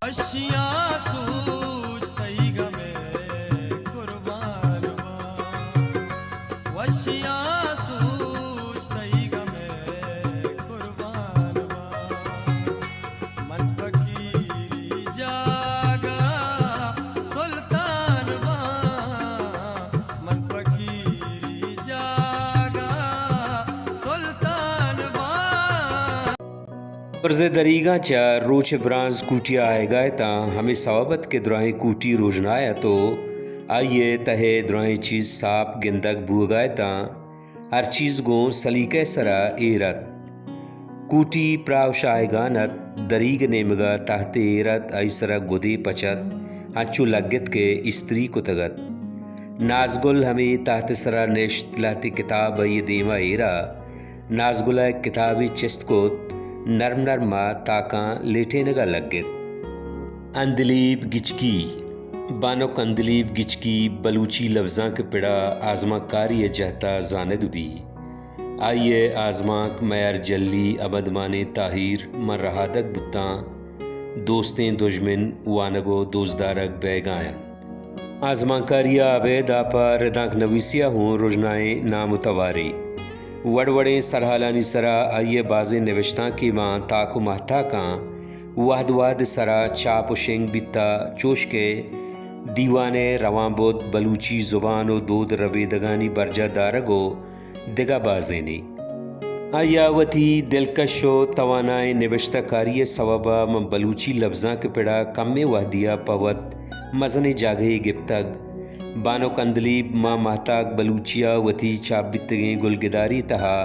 وشیاں سوچ تئی گمے قربان باں، وشیاں سوچ تئی گمے قربان باں۔ من فقیری جاگہ سلطان باں، من فقیری جاگہ سلطان باں۔ برز ءِ دریگاں چہ روچ ءِ برانز کوٹی ءَ آیگ ءَ اتاں، ہمے سوب ات کہ دراہیں کوٹی روژنا ءَ ات ءُ آئی ءِ تہ ءِ دراہیں چیز ساپ گندگ بوگ ءَ اتاں۔ ہر چیز گوں سلیقہ ءِ سرا ایر ات۔ کوٹی پراہ ءُ شاہگان ات، دریگ ءِ نیمگ ءَ تہتے ایر ات، آئی سرا گدے پچ ات، انچو لگت کہ استری کتگ ات۔ نازگل ہمے تہت ءِ سرا نشت، لہتے کتاب آئی ءِ دیما ایر ات۔ نازگل ءَ کتابے چست کت، نرم نرم ءَ تاکاں لیٹینگ ءَ لگت۔ عندلیب گچکی۔ بانک عندلیب گچکی بلوچی لبزانک ءِ پڑ ءَ آزمانکاری ءِ جہت ءَ زانگ بی۔ آئی ءِ آزمانک میار جلی، ابدمانیں تاہیر، من رہادگ بوتاں، دوستیں دژمن، وانگ ءُ دوستدارگ بئیگا انت۔ آزمانکاری ءَ ابید آ پہ ردانک نویسی ءَ ہوں رژنائیں نام ءُ توارے۔ وڑ وڑیں سرحالانی سرا آئی ءِ بازیں نبشتانکے ماں تاک ءُ مہتاکاں وہد وہد ءِ سرا چاپ ءُ شنگ بیتہ، چوش کہ دیوان ءِ روان بد، بلوچی زبان ءُ دود ربیدگانی برجاہ دارگ ءُ دگہ بازینے۔ آئی ءَ وتی دلکش ءُ توانائیں نبشتہ کاری ءِ سوب ءَ من بلوچی لبزانک ءِ پڑ ءَ کمیں وہدی ءَ پہ وت مزنیں جاگہے گپتگ۔ بانک عندلیب ماں مہتاک بلوچی ءَ وتی چاپ بیتگیں گلگداری ءِ تہا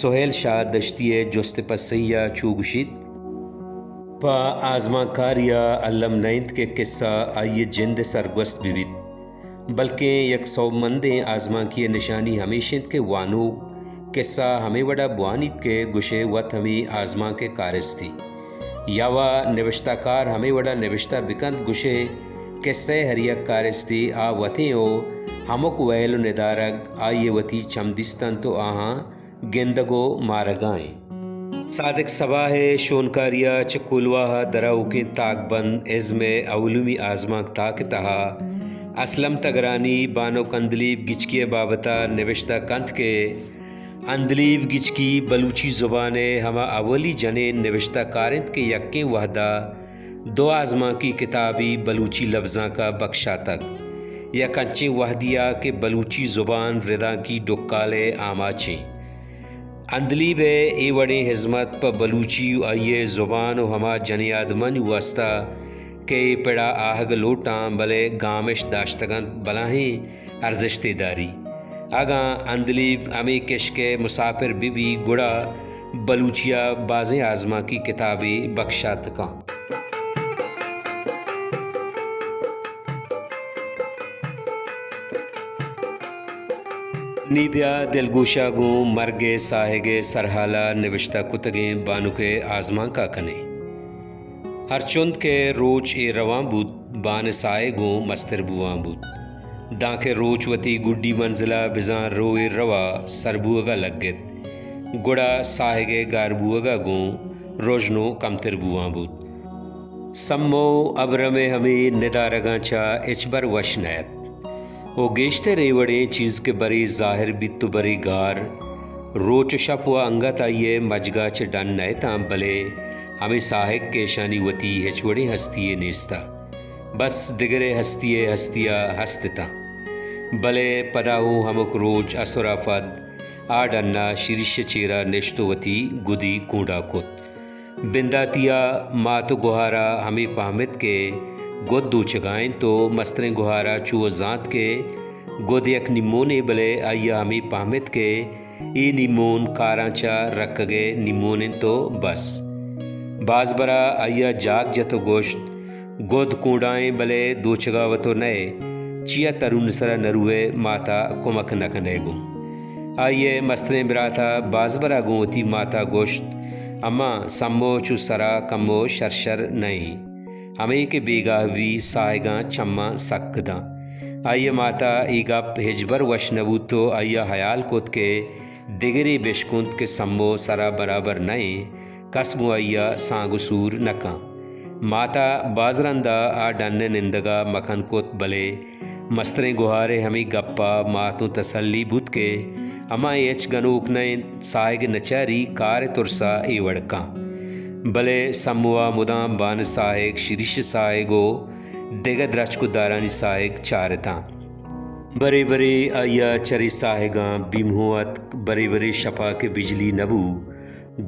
سہیل شاہ دشتی ءِ جست ءُ پسہی ءَ چو گوشیت، پہ آزمانکاری ءَ الم نہ انت کہ کسہ آئی ءِ جند ءِ سرگوست بہ بیت، بلکیں یک سوبمندیں آزمانکی ءِ نشانی ہمیش انت کہ وانوک کسہ ہمے وڑ ءَ بوانیت کہ گوشئے وت ہمے آزمانک ءِ کارستے، یا وا نبشتہ کار ہمے وڑ ءَ نبشتہ بکنت گوشئے کسہ ءِ ہر یک کارستے آ وتیں ءُ ہمک ویل ءُ ندارگ آئی ءِ وتی چمدیست انت ءُ آہاں گندگ ءُ مارگا ایں۔ صادق صباح ءِ شونکاری ءَ چہ کولواہ ءَ درآؤکیں تاکبند ازم ءِ اولیمی آزمانک تاک ءِ تہا اسلم تگرانی بانک عندلیب گچکی ءِ بابت ءَ نبشتہ کنت کہ عندلیب گچکی بلوچی زبان ءِ ہما اولی جنین نبشتہ کار انت کہ یکیں وہد ءَ دو آزمانکی کتابی بلوچی لبزانک ءَ بکشاتگ۔ یک انچیں وہدے ءَ کہ بلوچی زبان ردانکی ڈکال ءِ آماچ انت۔ عندلیب ءِ اے وڑیں ہزمت پہ بلوچی ءُ آئی ءِ زبان ءُ ہما جنیں آدمانی واستا کہ اے پڑ ءَ آہگ لوٹاں بلے گامش داشتگ انت بلاہیں ارزشتے داری۔ اگاں عندلیب ہمے کشک ءِ مساپر بہ بی گڑا بلوچی ءَ بازیں آزمانکی کتابے بکشات کن۔ نی بیا دلگوش ءَ گوں مرگ ءِ ساہگ ءِ سرحال ءَ نبشتہ کتگیں بانک ءِ آزمانک ءَ کنیں۔ ہرچنت کہ روچ ایر روان بوت، بان ءِ ساہگ گوں مستر بوان بوت۔ دانکہ روچ وتی گڈی منزل ءَ بزاں رو ایر روا سر بوگ ءَ لگت، گڑا ساہگ ءِ گار بوگ ءَ گوں رژن ءُ کمتر بوان بوت۔ سمو ابرم ءِ ہمے ندارگاں چہ ہچبر وش نہ ات۔ ءُ گیشتر اے وڑیں چیز کہ برے ظاہر بیت ءُ برے گار، روچ ءُ شپ ءُ انگت آئی ءِ مجگ ءَ چہ ڈن نہ اتاں، بلے ہمے ساہگ کہ اشانی وتی ہچ وڑیں ہستی یے نیست ات۔ بس دگرے ہستی ءِ ہستی ءَ ہست اتاں۔ بلے پدا اوں ہمک روچ اسر ءَ پد آ ڈن ءَ شیریش ءِ چیر ءَ نشت ءُ وتی گدی کونڈا کت۔ بنداتی ءَ مات ءُ گہار ءَ ہمے پہمت کہ گد دوچگ ءَ انت ءُ مستریں گہار ءَ چو زانت کہ گد یک نیمونے، بلے آئی ءَ ہمے پہمت کہ اے نیمون کاراں چہ رکگ ءِ نیمون انت ءُ بس۔ باز برا آئی ءَ جاگ جت ءُ گوشت، گد کونڈائیں بلے دوچگ ءَ وتو نئے، چیا ترون سرا نروئے ماتا کمک نکنئے گوں۔ آئی ءِ مستریں برات ءَ باز برا گوں وتی ماتا گوشت، اماں سمو چو سرا کمو شرشر نئیں، ہمے کہ بیگاہ بی ساہگاں چماں سک داں۔ آئی ءِ ماتا اے گپ ہچبر وش نہ بوت ءُ آئی ءَ ہیال کت کہ دگرے بشکنت کہ سمو سرا برابر نئیں، کس گوں آئی ءَ سانگ ءُ سور نہ کن۔ مات ءَ باز رند ءَ آ ڈن ءِ نندگ ءَ مکن کت، بلے مستریں گہار ءِ ہمے گپ ءَ مات اوں تسلی بوت کہ ہما ہچ گنوک نہ انت، ساہگ نچاری، کار ءِ ترس ءَ اے وڑ کن۔ بلے سمو ءَ مدام بان ساہگ، شریش ساہگ ءُ دگہ درچک ءُ دارانی ساہگ چارتاں۔ برے برے آئی ءَ چرے ساہگاں بیم ہوں اتک، برے برے شپ ءَ کہ بجلی نہ بو،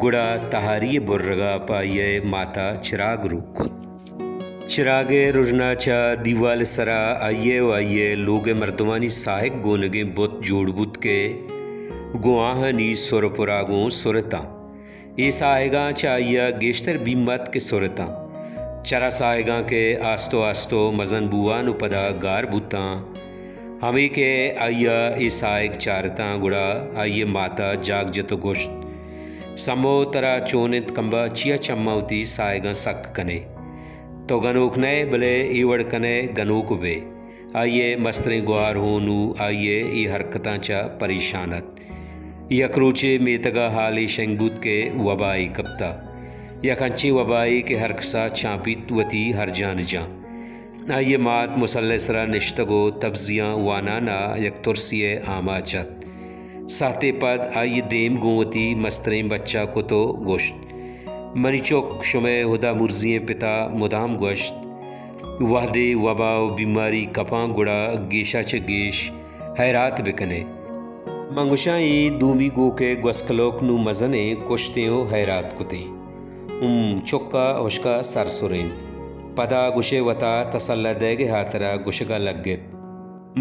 گڑا تہاری ءِ برگ ءَ پہ آئی ءِ مات ءَ چراگ روک کت۔ چراگ ءِ رژنا چہ دیوال ءِ سرا آئی ءِ ءُ آئی ءِ لوگ ءِ مردمانی ساہگ گونگیں بت جوڑ بوت کہ گوں آہانی سر ءُ پراگ اوں سرتاں۔ اے ساہگاں چہ آئی ءَ گیشتر بیم ات کہ سرتاں۔ چرا ساہگاں کہ آستو آستو مزن بوان ءُ پدا گار بوتاں، ہمے کہ آئی ءَ اے ساہگ چارتاں، گڑا آئی ءِ مات ءَ جاگ جت ءُ گوشت، سمو، ترا چون انت کمبہ، چیا چماں وتی ساہگاں سک کن ئے؟ تو گنوک نہ ئے، بلے اے وڑ کن ئے گنوک بئے۔ آئی ءِ مستریں گہار ہوں نوں آئی ءِ اے حرکتاں چہ پریشان ات۔ یک روچے میتگ ءَ ہالے شنگ بوت کہ وبائے کپتہ۔ یک انچیں وبائے کہ ہرکس ءَ چانپیت، وتی ہرجان جاں۔ آئی ءِ مات مسلح ءِ سرا نشتگ ءُ تبزیاں وانان ءَ یک ترسے ءِ آماچ ات۔ ساہتے پد آئی ءَ دیم گوں وتی مستریں بچ ءَ کت ءُ گوشت، منی چک، شمئے ہدا مرزی ئیں پت ءَ مدام گوشت، وہدے وبا ءُ بیماری کپاں، گڑا گیش ءَ چہ گیش ہیرات بہ کن ئے۔ من گوشاں، اے دومی گوک ءِ گوسکلوک نوں مزنیں، کشتیں ءُ ہیرات کتیں۔ ہم، چک ءَ ہشک ءَ سر سرینت۔ پدا گوشئے وت ءَ تسلا دئیگ ءِ ہاترا گوشگ ءَ لگت،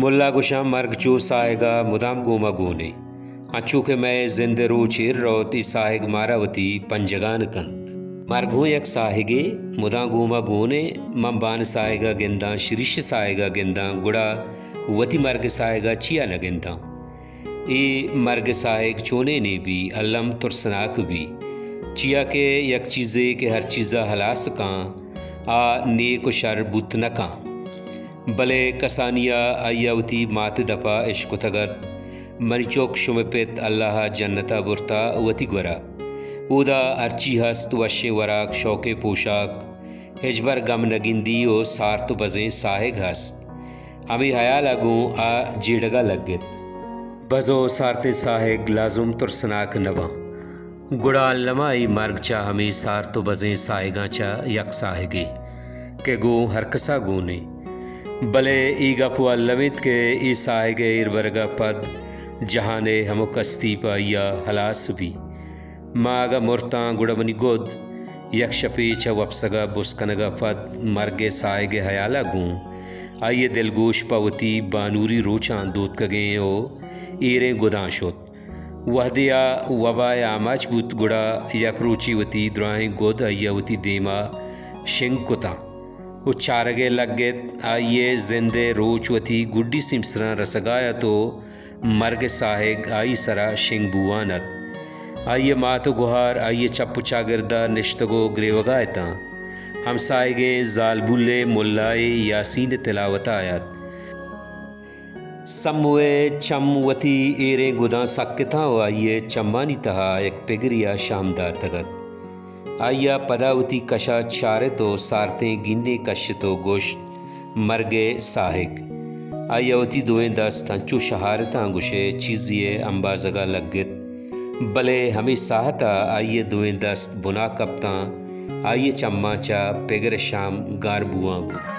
ملا گوشاں، مرگ چو ساہگ ءَ مدام گوما گون ایں۔ انچو کہ مئے زند ءِ روچ ایر روت، اے ساہگ مارا وتی پنجگان کنت۔ مرگ ہوں یک ساہگے، مدام گوما گون ایں۔ من بان ساہگ ءَ گنداں، شریش ساہگ ءَ گنداں، گڑا وتی مرگ ءِ ساہگ ءَ چیا نہ گنداں؟ اے مرگ ءِ ساہگ چونینے بی، الم ترسناک بی، چیا کہ یک چیزے کہ ہر چیز ءَ ہلاس کاں، آ نیک ءُ شر بوت نہ کاں۔ بلے کسانی ءَ آئی ءَ وتی مات ءِ دپ ءَ اشکتگ ات، منی چک، شمئے پت اللہ ءَ جنت ءَ برتہ وتی گور ءَ۔ اودا ہرچی ہست، وشیں وراک، شوکیں پوشاک، ہچبر گم نہ گندی ءُ سارت ءُ بزیں ساہگ ہست۔ ہمے ہیال ءَ گوں آ جیڑگ ءَ لگت۔ بزو سارتیں ساہگ لازم ترسناک نہ باں۔ گڑا الما اے مرگ چہ ہمے سارت ءُ بزیں ساہگاں چہ یک ساہگے کہ گوں ہرکس ءَ گون ایں۔ بلے اے گپ وَ الم انت کہ اے ساہگ ءِ ایر برگ ءَ پد جہان ءِ ہمک ہستی پہ آئی ءَ ہلاس بی۔ ما اگاں مرتاں، گڑا منی گد۔ یک شپے چہ وپسگ ءَ بز کنگ ءَ پد مرگ ءِ ساہگ ءِ ہیال ءَ گوں آئی ءِ دلگوش پہ وتی بانوری روچاں دوتکگیں ءُ ایریں گداں شت۔ وہدے آ وبا ءِ آماچ بوت، گڑا یک روچے وتی دراہیں گد آئی ءَ وتی دیم ءَ شنگ کتاں ءُ چارگ ءَ لگت۔ آئی ءِ زند ءِ روچ وتی گڈی سیمسراں رسگ ءَ ات ءُ مرگ ءِ ساہگ آئی ءِ سرا شنگ بوان ات۔ آئی ءِ مات ءُ گہار آئی ءِ چپ ءُ چاگرد ءَ نشتگ ءُ گریوگ ءَ اتاں۔ ہمساہگیں زالبولیں ملائے یاسین ءِ تلاوت ءَ ات۔ سمو ءِ چم وتی ایریں گداں سک اتاں ءُ آئی ءِ چمانی تہا یک پگرے ءَ شہم داتگ ات۔ آئی ءَ پدا وتی کش ءَ چارت ءُ سارتیں گینے کشت ءُ گوشت، مرگ ءِ ساہگ۔ آئی ءَ وتی دوئیں دست انچو شہارتاں، گوشئے چیزے ءِ امبازگ ءَ لگت، بلے ہمے ساہت ءَ آئی ءِ دوئیں دست بنا کپتاں، آئی ءِ چماں چہ پگر ءِ شام گار بوان بوت۔